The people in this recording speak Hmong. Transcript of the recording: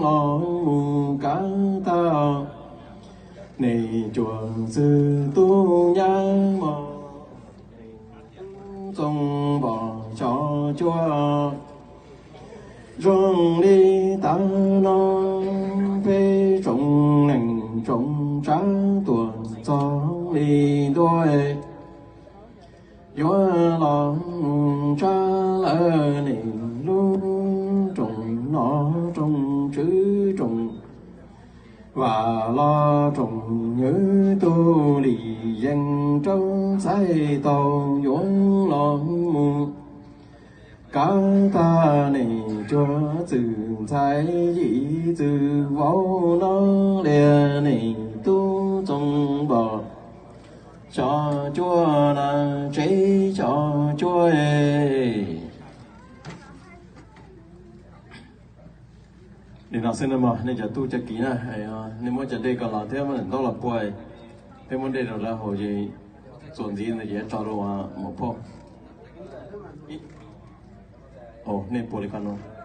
los mus kav tag, nej cuag txwg tub nyab mog, txoos npom xyov cuab. Zoo li tav no, peb tsoom neej tsoom tsav tuaj txog li ntua, yuav los mus tsa lawm nej lub rooj nom rooj tswv rooj vam los rooj nywb tug li yeej rau txhais tau yuav los mus kav tag nej cuag txwg ntxhais yim txwg vauv no li nej tub txoos npom xyov cuab na tsev xyov cuab. Li no xwb na mog, nej cov tub cov kiv na, nej muab cov dej ko los thiab muab daim ntaub los pua, thiab muab dej rau lawv haus ces txuas ntxiv no ces yuav tso rau mus phauj. Nej pua li ko no.